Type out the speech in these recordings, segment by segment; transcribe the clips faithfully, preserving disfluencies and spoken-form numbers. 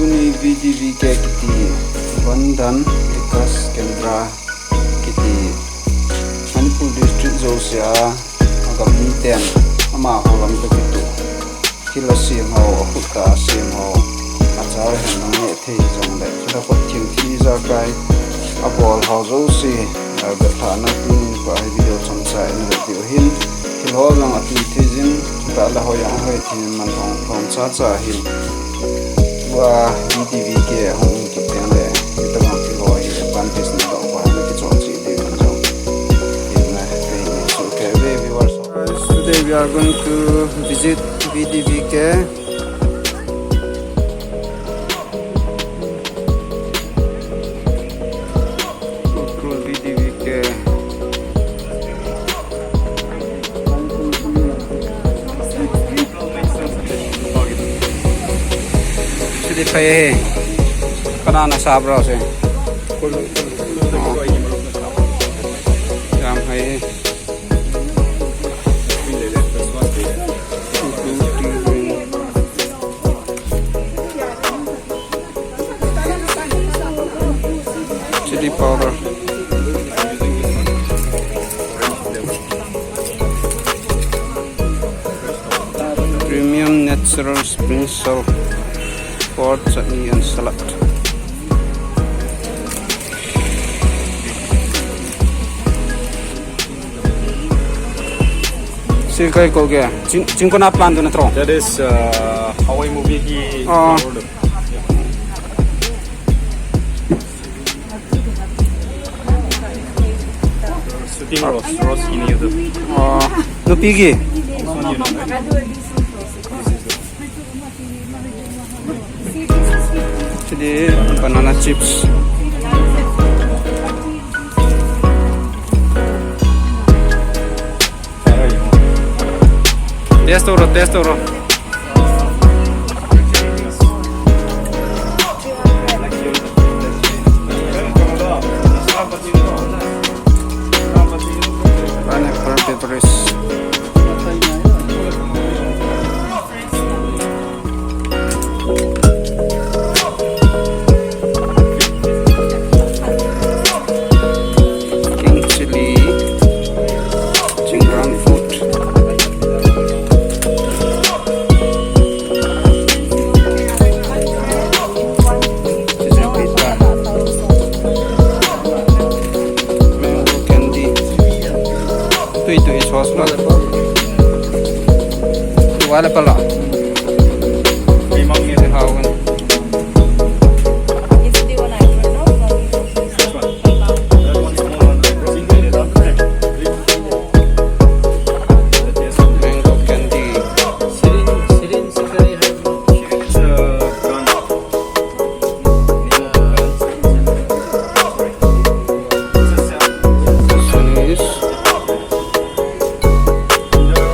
Tuni V D V K kiti, Vandan Vikas Kendra kiti, Manipur District jousea agam miten amaho lam toh kituh thil asem ho, akhut a asem ho, achal hen nang neh thei jongle, chule khut theng thil ijakai abol ho jouse, a, vetlhahna tuni nikho hi video chomcha in vet diu ahin, thil ho jong atui thei jin, chutah le hoi jong hoi thei jin, man hong lhom chacha ahin. Tua V D V K hung kit teng le, hitobang thil ho hi advantage nadoh uva, nakichon cheh diu in jong, ina kahin ngai soh kei ve viewers. Guys, today we are going to visit V D V K. Ukhrul V D V K. Sidi phai he. Kana na sab raw se. Jam hai he. Chili powder. Premium natural spring salt for chutney and salad. Sir, kai ko kya? Chin, chin ko na plan tu na tro. That is, uh, Hawaii movie ki. Oh. Shooting Rose, Rose ini itu. Oh, nupi ki. Jadi banana chips. Test oro, test oro. Pineapple peppers. King chili, Chingram food. Chicken pita. Mango candy. Tui tui sauce lo. Tui wala pala. Tui mang ni. Tui hao kan. Mango candy.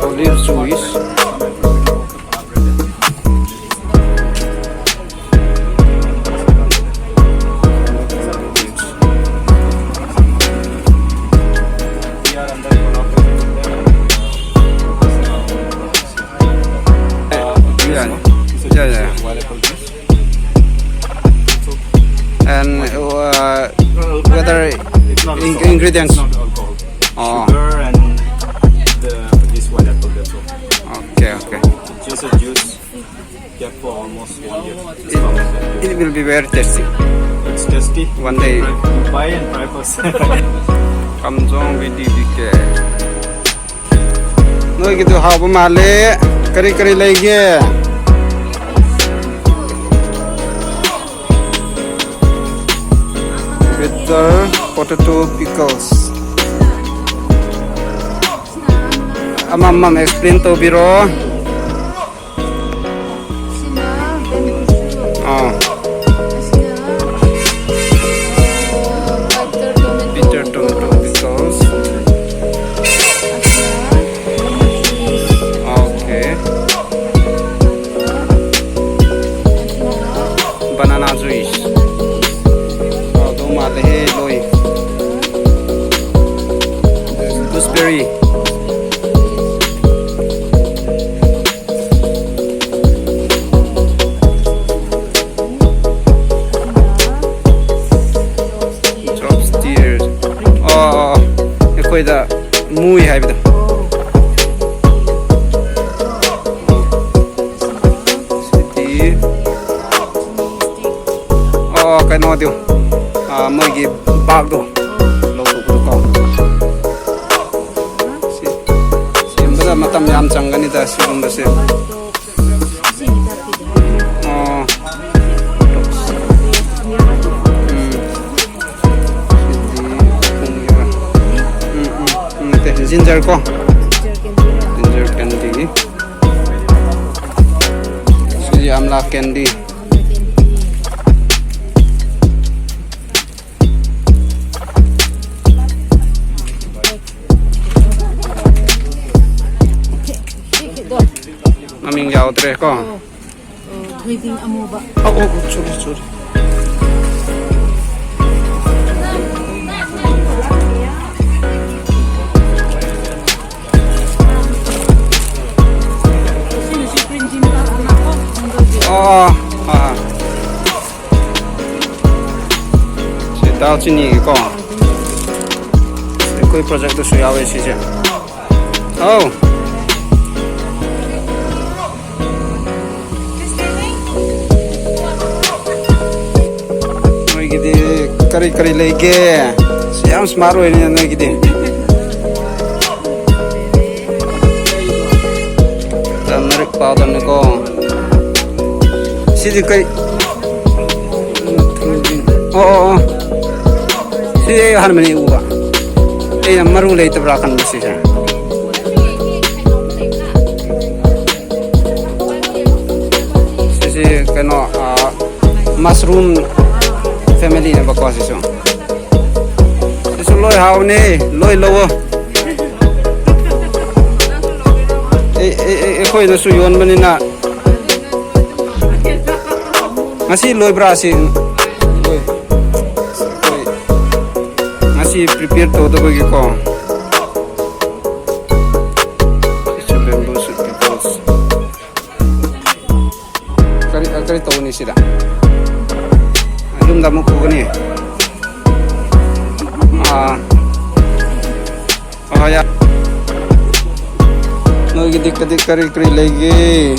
Olive juice. Yeah, yeah, yeah. And, uh, what are in- ingredients? It's not alcohol. Oh. Sugar and the, this white apple, that's all. Okay, okay. Just a juice. Kept for almost one year. It, it will be very tasty. It's tasty. One day. You try, you buy and try first. Kamjong V D V K. Noi kitu hao ba male. Kari kari lei ge. Bitter potato pickles. Amam mam explain to biro. Ah. Bitter tomato pickles. Okay. Banana juice. Oh, do ma le he loi. Gooseberry. Oi da, mui hai bida. Siti. Oh, kaino diu. Ah, moigi bag diu. Lo tu ko. Si. Siam bida matam yam chang kani da si dum da si. Oh. Hmm. Hmm, hmm, hmm, te, ginger ko. Ginger candy. Siji amla candy. Maming jao tre ko. Thoiding amu ba. Oh, oh, oh, sorry, sorry. Oh, ah. Si dal chini ko. Koi project tu suya ve si se. Oh. Noi kiti kari kari leige. Siam smart oi ni noi kiti. Turmeric powder ni ko. Siji kai. Oh, oh, oh. Siji han mani uba. Eh, maru lei tabra kan masi sa. Sisi kano, ah, mushroom family na bako sisu. Sisu loi hao ne, loi lo. Eh, eh, eh, eh, koi na su yon mani na. Ngasi loi bra si. Loi. Loi. Ngasi prepare to to ko. It's a bamboo shoot because kari, kari to ni sida. Alum da mo ko ni. Ah. Oh ya. Noi kiti kari kari leige.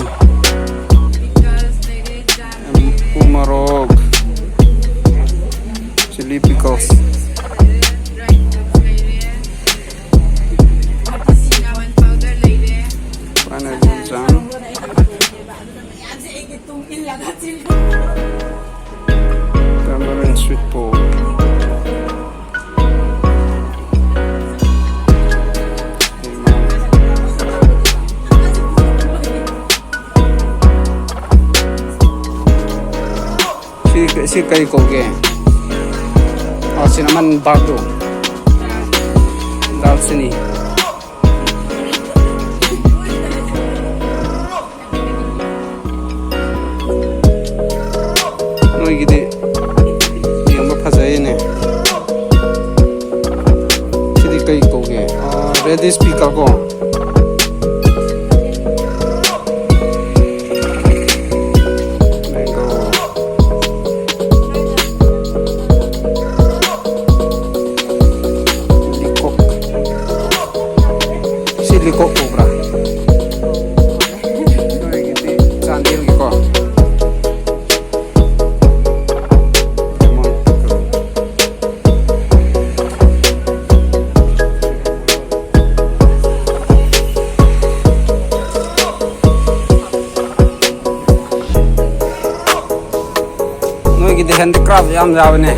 Umarok. Chili pickles. Pineapple jam. Tamarind sweet pork. Si, si kai ko ke. Oh, cinnamon bark tu. Dalchini. Noi kiti. Yang ba phajai ne. Sidi kai ko ke. Ah, radish pickle ko. Mango. Likok. Si likok ko bra. Chandel ko. Noi kiti handicraft yam yam ne.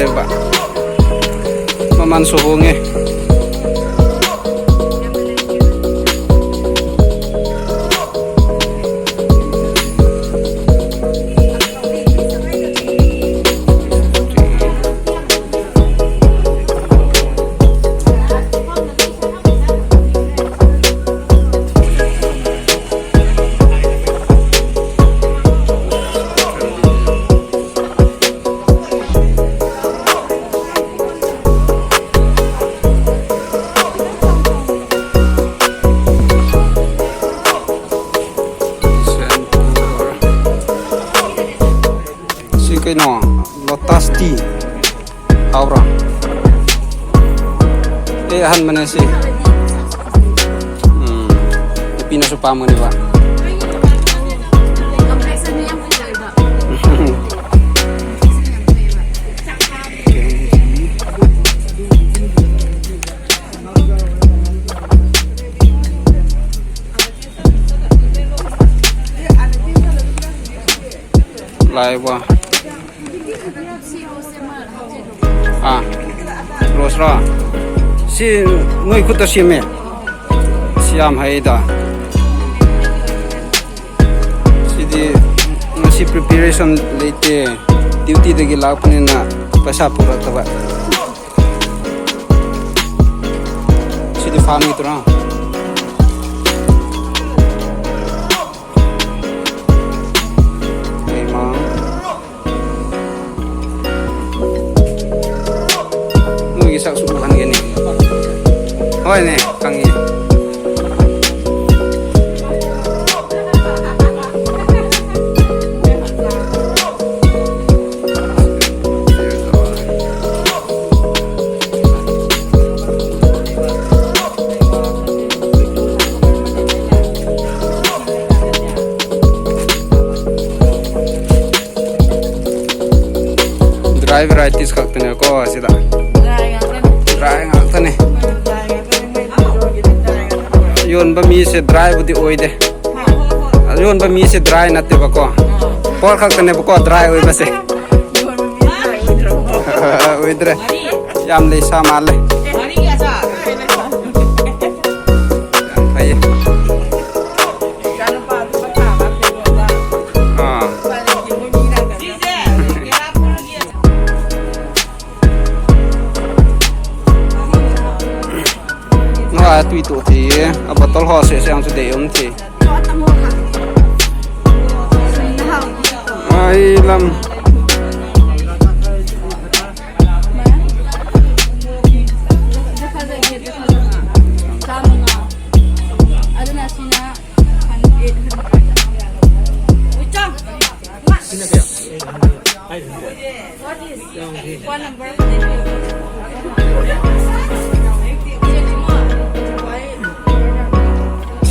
Ba. Maman so hong e. Si kei no, Lotus tea. Hao ra. Eh, ahan mana si. Hmm. Pina su pa mo ni ba. Lai ba. Ah, rose ra. Si noi khut a siam e. Siam hai da. Sidi, ngasi preparation leite, duty dagi lak panina paisa pura taba. Sidi farm itu ra. Ei ma. Nui sak su han geni. Hoi ne, kangi. Dry varieties khak tane ko sida. Dry ngak tane. Dry ngak tane. Yon ba mi se dry bu di oi de. Yon ba mi se dry na te ba ko. Por khak tane ba ko dry oi ba se. Oi dre. Yam le sa ma le. Yam phai. Ah. No, a tui to ti, a bottle ho se se ang chu dei um ti. Ai lam.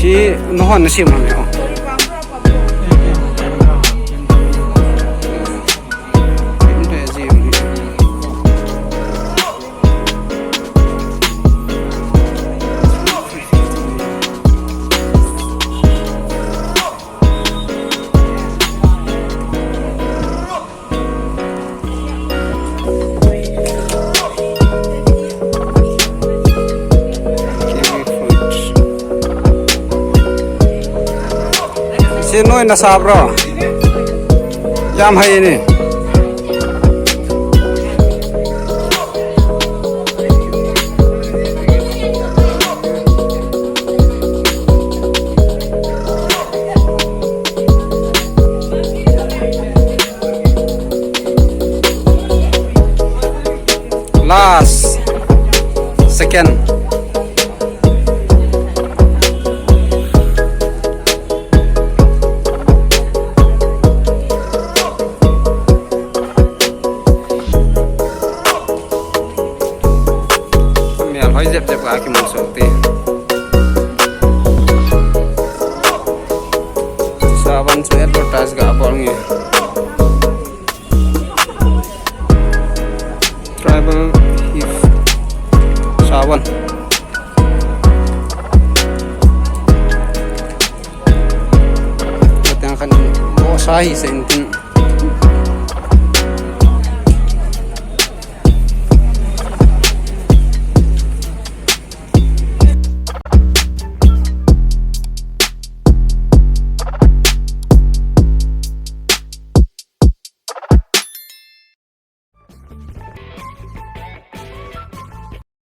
Si, no hon na si mo ne, oh. Kiwi fruits. Si noi na sa bro. Yam hai ni. Last. Second. Mel hoi jep jep ka kimu so te. Saban chu advertise ga bol nge. Tribal Heath Saban. Pateng khan bo sa hi sen tin.